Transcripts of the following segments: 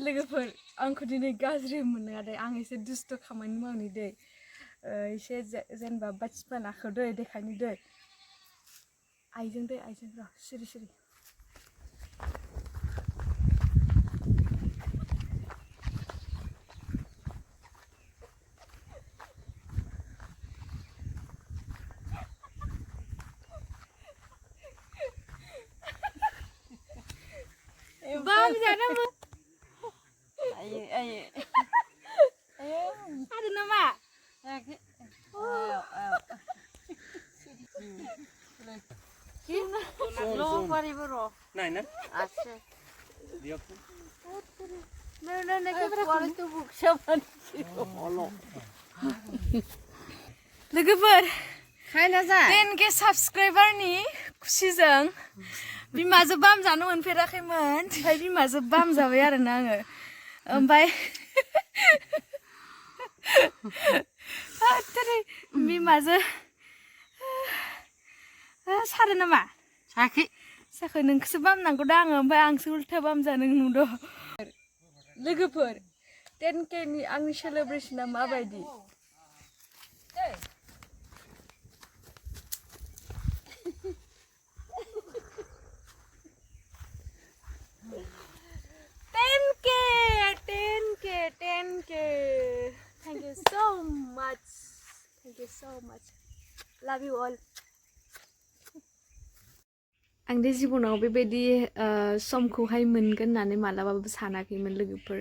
लोगोफोर आंखौ दिनै गाज्रि मोननाङा दे आं एसे दुस्त खामानि मावनि दे एसे जेनेबा बाथिफानाखौ दे देखायनि दे आइजों र' सिरि सिरि Bam jangan apa? Ayo. Ada nama? Lo pari bro. Này nè. Ashe. Dia. No, pari tu buk siapa? Logofer. Kayaknya sah. 10K subscriber ni खुसिजों बिमाजों बाम जानो मोनफेराखैमोन ओमफ्राय बिमाजों बाम जाबाय आरोना आङो ओमफ्राय बिमाजों सारो नामा साखै नोंखौसो बाम नांगौ दा आङो ओमफ्राय आंसो उल्था बाम जानो नुदों लोगोफोर 10K नि आंनि सेलेब्रेसना माबायदि Thank you so much. Love you all. आं दे जिबनाव बेबायदि समखौहाय मोनगोन होननानै मालाबाबो सानाखैमोन लोगोफोर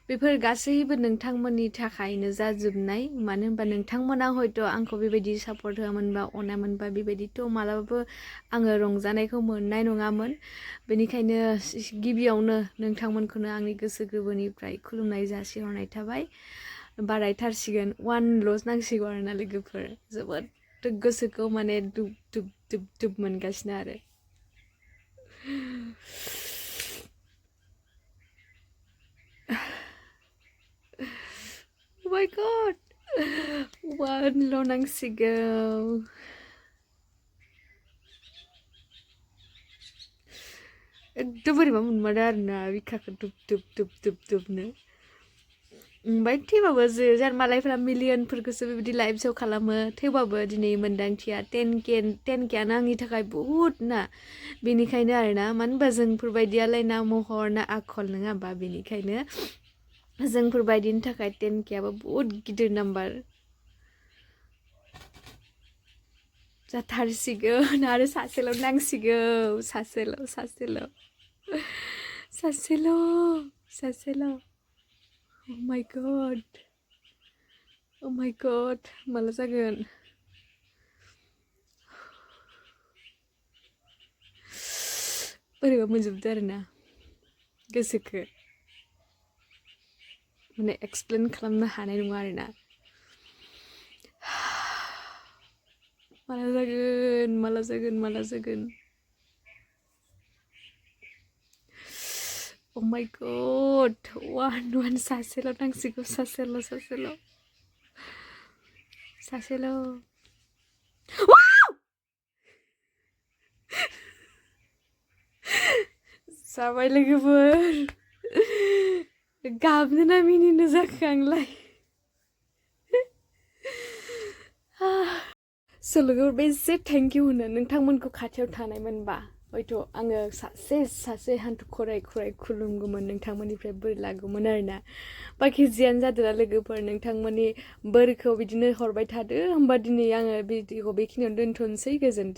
बेफोर गासैबो नोंथांमोननि थाखायनो जाजोबनाय मानो होनबा नोंथांमोना हयथ' आंखौ बेबायदि सापर्ट होआमोनबा अनामोनबा बेबायदिथ' मालाबाबो आङो रंजानायखौ मोननाय नङामोन बेनिखायनो गिबियावनो नोंथांमोनखौनो आंनि गोसो गोरबोनिफ्राय खुलुमनाय जासिहरनाय थाबाय बारायथारसिगोन 1 नांसिगौ आरोना लोगोफोर जोबोद गोसोखौ माने दुब मोनगासिनो आरो Oh my god 1 नांसिगौ एकदम बोरैबा मोनमारो आरोना बिखाखौ दुबनो ओमफ्राय थेवबाबो जों मालायफोरा मिलियनफोरखौसो बेबायदि लाइभ शो खालामो थेवबाबो दिनै मोनदांथिया 10Kआनो आंनि थाखाय बहुद ना बेनिखायनो आरोना मानो होनबा जोंफोरबायदियालाय ना महर ना आखल नङा होमबा बेनिखायनो जोंफोरबायदिनि थाखाय 10Kआबो बहुद गिदिर नाम्बार जाथारसिगोन आरो सासेल' नांसिगौ सासेल' Oh my god माला जागोन बोरैबा मोनजोबदो आरोना गोसोखौ माने एक्सप्लेन खालामनो हानाय नङा आरोना माला जागोन Oh my god 1 सासेल' नांसिगौ सासेल' जाबाय लोगोफोर गाबनो ना मिनिनो जाखो आंलाय लोगोफोर बेसे थेंक इउ होनो नोंथांमोनखौ खाथियाव थानाय मोनबा हयथ' आङो सासे हान्थु खराय खुलुमगौमोन नोंथांमोननिफ्राय बोर लागौमोन आरोना बाखि जियानो जादोंना लोगोफोर नोंथांमोननि बोरखौ बिदिनो हरबाय थादो होमबा दिनै आङो भिडिअखौ बेखिनियावनो दोनथ'नोसै गोजोन्थों